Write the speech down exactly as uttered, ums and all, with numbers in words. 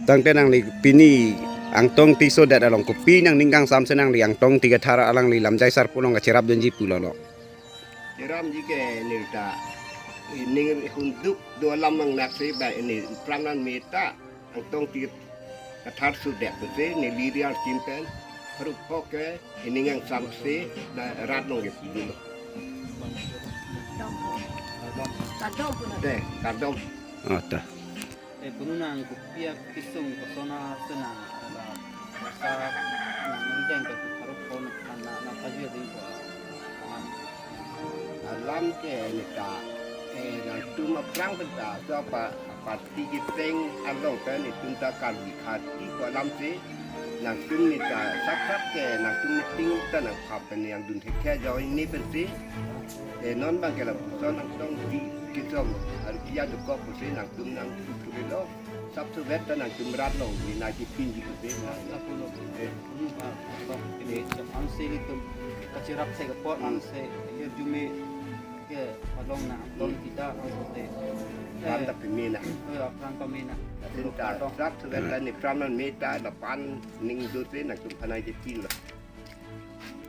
Tangte nangli pini Angtong Tisso det along kopi nangning kangsamse nangli Angtong Tisso Kathar alangli lamjai sarpo along kacherapdunji pulo lo. Cherapji ke neta ining hunduk do alam nangnaksi ba ini Pramnan Meta Angtong Tisso Kathar sudet pusi neli riar chimpen harup phok ke ining kangsamse na rat nong ke pulo. Kardom. Te, kardom. Oh, ta. Eh, pununang kopi akesung kosona senang ala sa nang nang ke harup phok na na na pajir ding ko. Alam ke neta, eh, nangtum aphrang penta, so apa, apa ti kiteng along pen netum ta Karbi Khati ko alamsi, nangtum neta, sap sap ke, nangtum meeting ta nangkhap pen nangdun thekthe ajoine pensi, eh, non abang ke lapuson Angtong Tisso, Arkia Dukok pusi nangtum nangtum lo, sap sudet ta nangtum rat lo, ni nangkipinji pusi, na, na pulo, eh. Hmm, ah, ah, ini, so, ansi itum kacherap thek apot, hmm, ansi hirjume ke along na, along, hmm, kita, ansi te. Pran, eh, ta pemena. Eh, pran pemena. Atin ta, kardom. Sap sudet ta ni Pramnan Meta lapu-an ning dote nangtum aphan nangkipin lo.